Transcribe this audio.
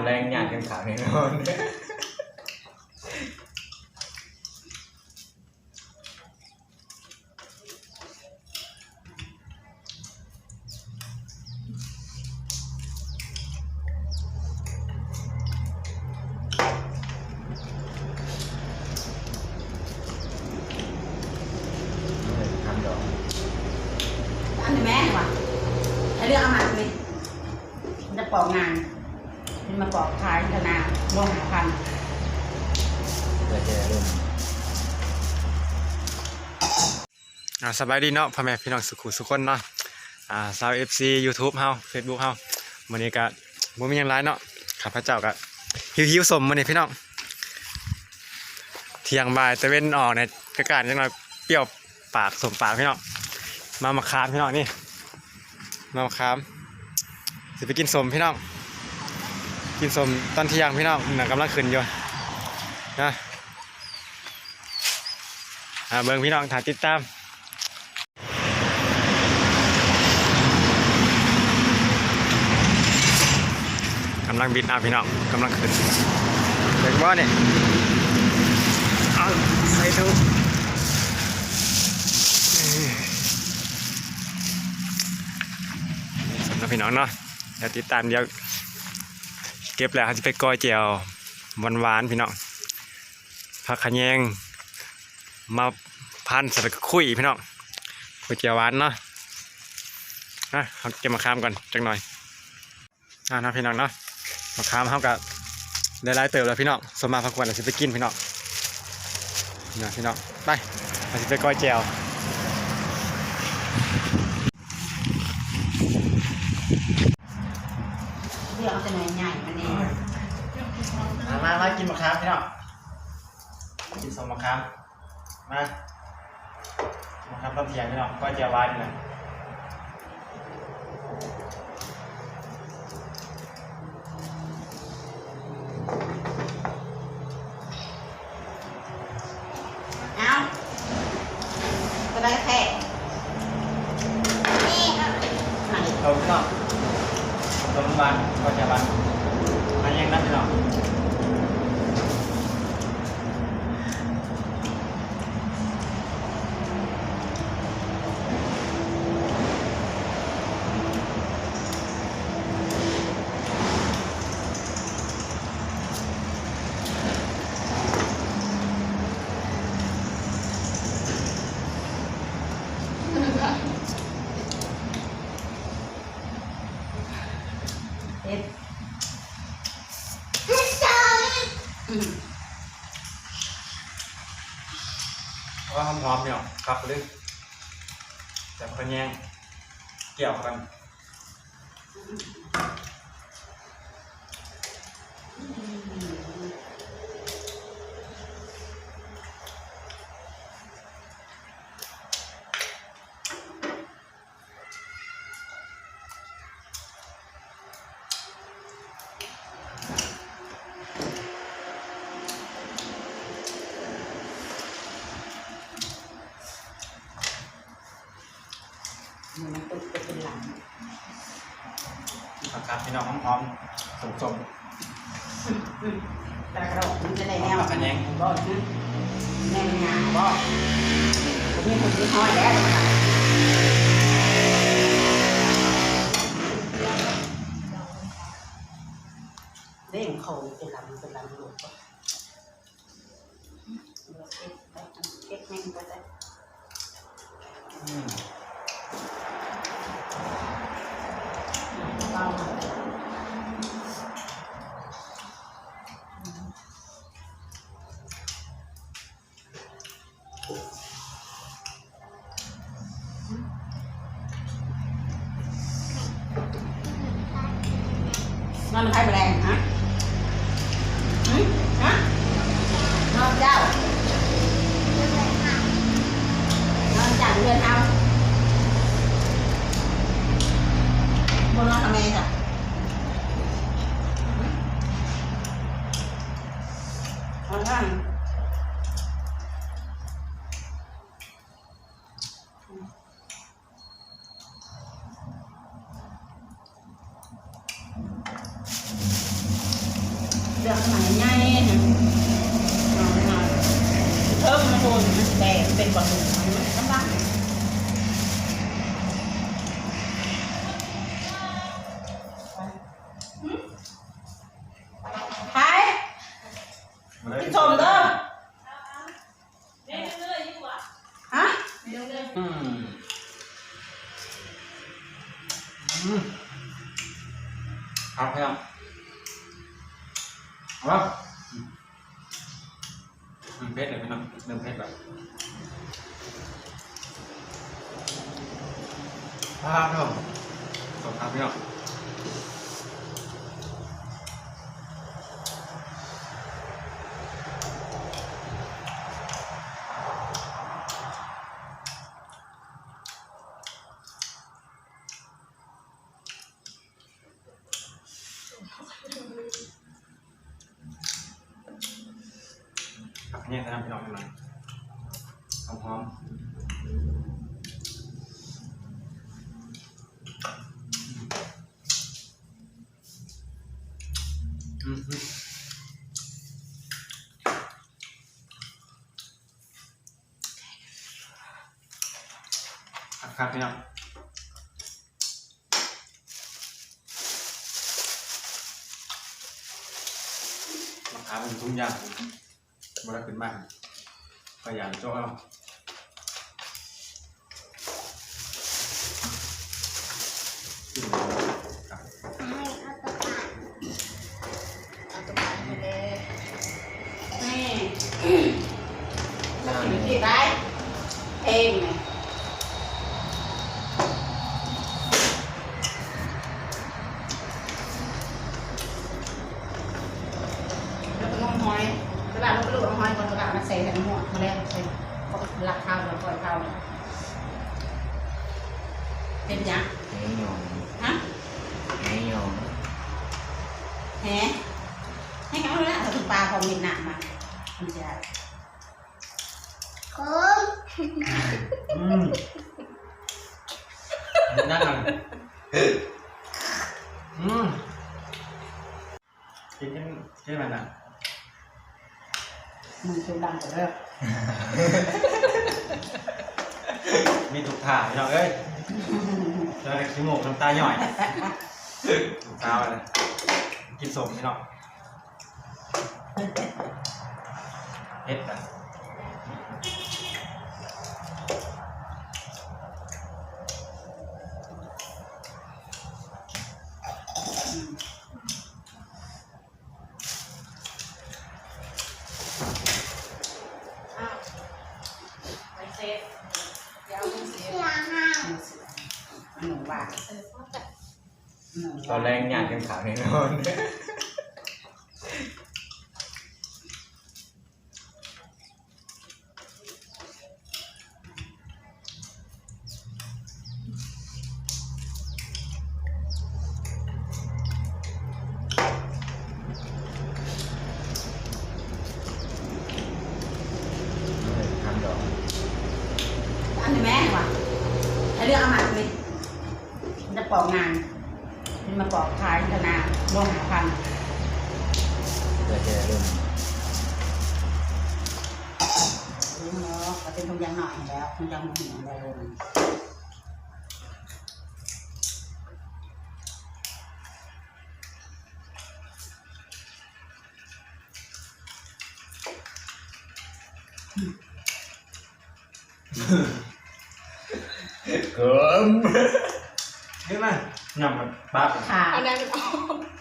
ແລງຍາດກັນຂາແນ່ນອນ. ອັນນີ້ແມ່ນຫວາ ໃຫ້ເລືອກເອົາໝາກນີ້ ມັນຈະປອກງ່າຍ ເປັນໝາກກອກຂາຍຢູ່ຕະຫຼາດໂລຫ້າພັນ. ອ່າ ສະບາຍດີເນາະ ພໍ່ແມ່ພີ່ນ້ອງສຸຂູສຸຄົນເນາະ ອ່າ ຊາວເອັຟຊີຢູທູບເຮົາ ເຟສບຸກເຮົາ. ມື້ນີ້ກະບໍ່ມີຫຍັງຫຼາຍເນາະ ຂ້າພະເຈົ້າກະຫິວໆສົ້ມມື້ນີ້ພີ່ນ້ອງ ທ່ຽງບ່າຍຕາເວັນອອກນີ້ ກະການຈັກໜ້ອຍ ປ່ຽວປາກ ສົ້ມປາກພີ່ນ້ອງ. ມາໝາກຂາມພີ່ນ້ອງ ນີ້ ມາໝາກຂາມ ຊິໄປກິນສົ້ມພີ່ນ້ອງ ກິນສົ້ມຕອນທ່ຽງພີ່ນ້ອງ ກຳລັງຂຶ້ນຢູ່ນະ. ອ່າ ເບິ່ງພີ່ນ້ອງ ຖ້າຕິດຕາມ ກຳລັງບິນເອົາພີ່ນ້ອງ ກຳລັງຂຶ້ນ ເຫັນບໍ່ນີ້ ເອົາໃສ່ຖົງ ເນາະພີ່ນ້ອງເນາະ. ດຽວຕິດຕາມ ດຽວເກັບແລ້ວເຮົາຊິໄປກ້ອຍແຈ່ວຫວານໆ ພີ່ນ້ອງ ຜັກຂະແຍງມາພັນໃສ່ກັບຂຸ້ຍພີ່ນ້ອງ ກົວແຈ່ວຫວານເນາະ. ອ່ະ ເຮົາເກັບໝາກຂາມກ່ອນຈັກໜ້ອຍ ອ່າ ເນາະພີ່ນ້ອງເນາະ. ໝາກຂາມເຮົາກະໄດ້ຫຼາຍເຕີບແລ້ວພີ່ນ້ອງ ສ່ວນມາກພັກກວນຊິໄປກິນພີ່ນ້ອງ ນະພີ່ນ້ອງ. ໄປ ເຮົາຊິໄປກ້ອຍແຈ່ວ ເລືອກເອົາແຕ່ໜ່ວຍໃຫຍ່ມາແດ່. ມາ ມາ ມາກິນໝາກຂາມພີ່ນ້ອງ ກິນສົ້ມໝາກຂາມ ມາ ມາ ມາຕອນທ່ຽງພີ່ນ້ອງ ກ້ອຍແຈ່ວຫວານນີ້ແຫຼະ. ເອົາ ກໍໄດ້ແທ້ ເອົາເນາະ ຕົ້ມຫວານ ກໍຈະຫວານ ມາແຍງກັນເນາະ. ເຮັດ ໂອ້ຍ ຫອມໆ ເນາະ ຄັກເລີຍ ແບບຂະແຍງກ່ຽວກັນ. ມັນຕົກໄປເປັນຫຼັງ ຜັກກາດພີ່ນ້ອງ ຫອມໆ ສົ້ມໆ ອືມ ກະລະກະໂດດ ມັນຈະໄດ້ແນວ ຜັກຂະແຍງ ບໍ່ ແນວຫຍ້າບໍ່ ບໍ່ມີຄົນກິນຫອຍແລ້ວ ເດ້ ເຂົາເປັນລຳ ເປັນລຳໂລດ. ເກັບ ເກັບແມ່ງກໍໄດ້ ອືມ ນອນນຳໃຜມື້ແລງ ຮະ? ຫຶ? ຮະ? ນອນເຈົ້າ ນອນເຈົ້າເຮືອນເຮົາ ບໍ່ນອນນຳແມ່ຊະ ນອນນຳ. ອືມ ເລື່ອງໃໝ່ໃຫຍ່ນະ ເທິງມັນໂດນ ມັນແຕກເປັນບາງ ມັນກຳລັງ ໄປ ກິນສົ້ມເດີ. ຮະ? ອືມ ອືມ ຄັກແທ້ ເອົາ ອືມ ເຜັດເລີຍພີ່ນ້ອງ ເລີ່ມເຜັດແລ້ວ ປາດໂທ້ ສົ້ມຄັກພີ່ນ້ອງ. ຜັກແຍງໃສ່ນຳພີ່ນ້ອງ ຫອມໆ ອືມ ຄັກໆ ພີ່ນ້ອງ ມາຂາຍເປັນທຸງຢາງ ບໍ່ໄດ້ຂຶ້ນມາ ຂະຫຍັນເຈາະເອົາ. ເອົາຕົວປາ ເອົາຕົວປານີ້ແຫຼະ ນີ້ ກິນທີ່ໄດ້ ເພງນີ້ ແລ້ວກໍນ້ອງຫອຍ ເວລາເຮົາໄປລູກເອົາຫອຍກ່ອນ ເວລາເອົາມາໃສ່ໃຫ້ໝວກ ມາແລ້ວໃສ່ ລັກເຂົ້າ ແລ້ວປ່ອຍເຂົ້າ ເຮັດຫຍັງ? ແຫຍອງ ຮະ? ແຫຫຍອງ ແຫ ແຫກໍເອົາແລ້ວ ເອົາປາຂອງເຮັດນ້ຳມາ ມັນຊິໄດ້ ຂມ ອືມ ເຮັດຫຍັງຫັ້ນ? ອືມ ກິນ ກິນ ກິນມັນນະ ມຶງເສຍງດັງກວ່າເດີ ມີທຸກທ່າພີ່ນ້ອງເອີຍ ແຕ່ວ່າຂີ້ມູກນ້ຳຕາຍ້ອຍ ລູກສາວເລີຍ ກິນສົ້ມພີ່ນ້ອງ ເຜັດນະ. ຕອນແລງຍາດກັນຂາແນ່ນອນ. ອັນນີ້ແມ່ນຫວາ ໃຫ້ເລືອກເອົາໝາກນີ້ ມັນຈະປອກງ່າຍ ມັນມາປອກຂາຍຢູ່ຕະຫຼາດໂລຫ້າພັນ ເພື່ອຈະໄດ້ເລີ່ມ ເອີ ກໍເປັນທຸງຢາງໜ້ອຍຫັ້ນແຫຼະ ທຸງຢາງບໍ່ເປັນຫຍັງໃດເລີຍ. ເກີມ ເຫັນໄໝ? ຍຳມັນປາກ ເອົາແນວນັ້ນອອກ.